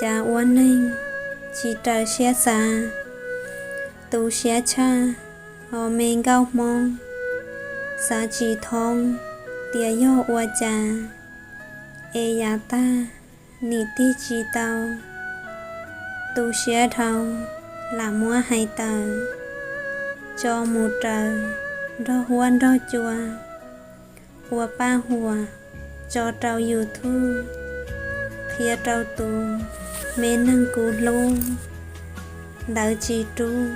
Cas ua neeg tsis raws siab xav, tu siab tshaj ho me nkauj Hmoob, xav tsis thoob tias yog ua cas es yav tag nim tig tsis tau. Tu siab dhau lam muab hais tawm, tso mus raws nrog huab nrog cua, ua paj huam tso rau YouTube, qhia rau tus me neeg kuv hlub, ntawd tsis rub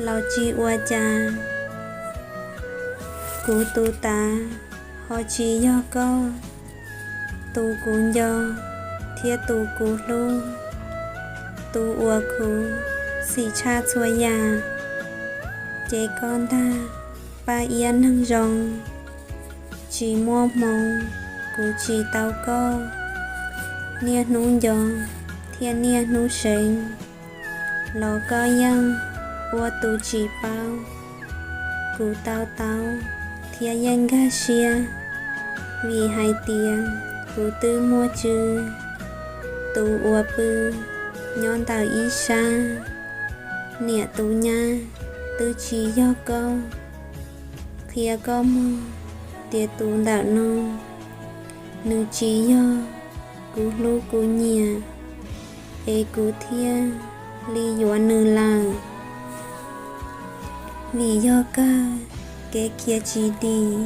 los tsis ua cas. Kuv tus tav ho tsis yog koj, tus kuv nco thiab tus kuv hlub, tus uas khuv xim tshaj txhua yam, ces koj ntag Paj Iab neeg zoo. Tsis muaj hmoo kuv tsis tau koj, niaj hnub nco thiab niaj hnub seev, los koj yeej ua tus tsis paub. Kuv tau taub thiab yeej nkag siab, vim hais tias kuv twb muaj tswv, tus uas pw nyob ntawm ib sab, niam tus nyab twb tsis yog koj. Qhia koj mog tias tus ntawm no, nws tsis yog kuv hlub kuv nyiam, es kuv thiaj li yuav nws lawm. Vim yog kawg kev khiav tsis dim,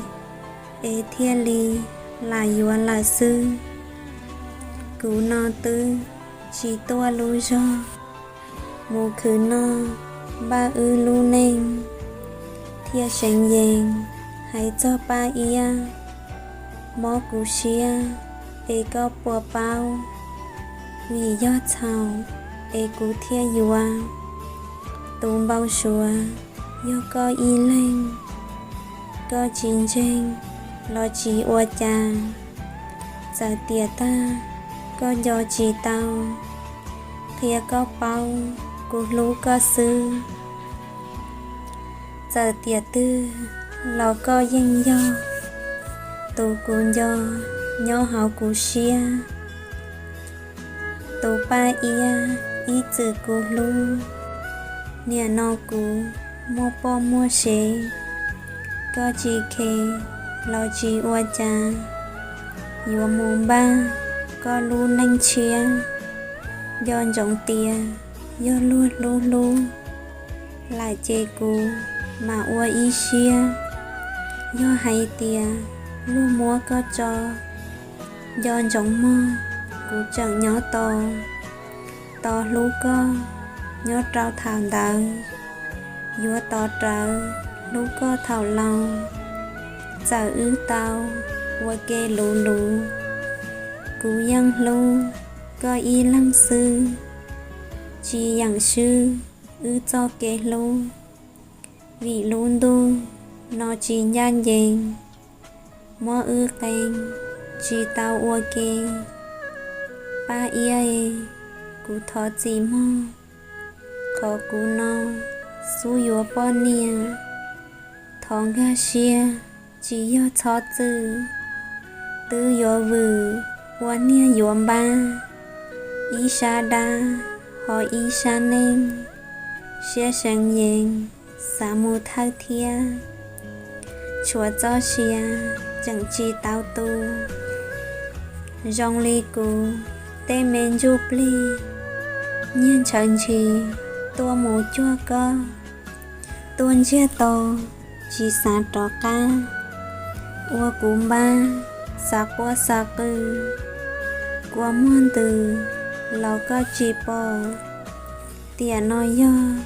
es thiaj li lam yuav lawm xwb. Kuv no twb tsis tuaj lub zog, mus khwv noj npaj wb lub neej, thiaj seev yees hais txog Paj Iab. Mob kuv siab es koj puas paub, vim yog txhaum es kuv thiaj yuav. Tus npau suav yog koj ib leeg, koj tsis ntseeg los tsis ua cas. Txawm tiam tag koj nco tsis tau, qhia koj paub kuv hlub koj xwb. Txawm tiam twg los koj yeej yog tus kuv nco nyob hauv kuv siab. Tus Paj Iab ib txwm kuv hlub, niam no kuv muaj poj muaj sev, koj tsis khe los tsis ua cas. Yuav mus npaj koj lub neej tshiab, nco ntsoov tias yog luag hlub hlub lawm ces kuv mam ua ib siab. Yog hais tias luag muab koj tso, nco ntsoov mog, kuv tseem nyob tos, tos hlub koj nyob rau thaum ntawd, yuav tos rawv hlub koj thaum laus. Txawm wb tau ua ke luv luv, kuv yeej hlub koj ib leeg xwb. Tsis yeem swb wb txoj kev hlub, vim lub ntuj no tsis ncaj ncees, muab wb qee tsis tau ua ke. Paj Iab, kuv thov txim mog, qhov kuv no xub yuav poj niam. Thov nkag siab tsis yog txhob txwm, twb yuav vwm ua niag yuav npab, ib sab dab ho ib sab neej, siab seev yees xav mus thawj thiab, tshuav txoj sia tseem tsis tau tu. Zoo li kuv tej me ntsuj plig, nyiag ntshaw ntshis tuaj mus cuag koj, tuaj ntsiag to tsis xav rov qab, ua kuv npab xav quaj xav qw, kua muag ntws los koj tsis pom. Tiam no yog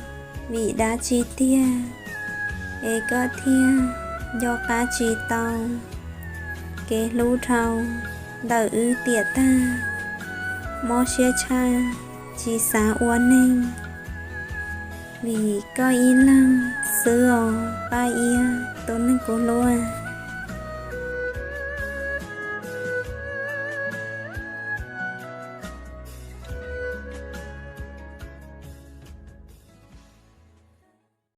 vim dab tsi tiag es koj thiaj nco qab tsis tau kev hlub dhau ntawm wb tiam tag? Mob siab tshaj tsis xav ua neeg, vim koj ib leeg xwb os Paj Iab tus neeg kuv hlub.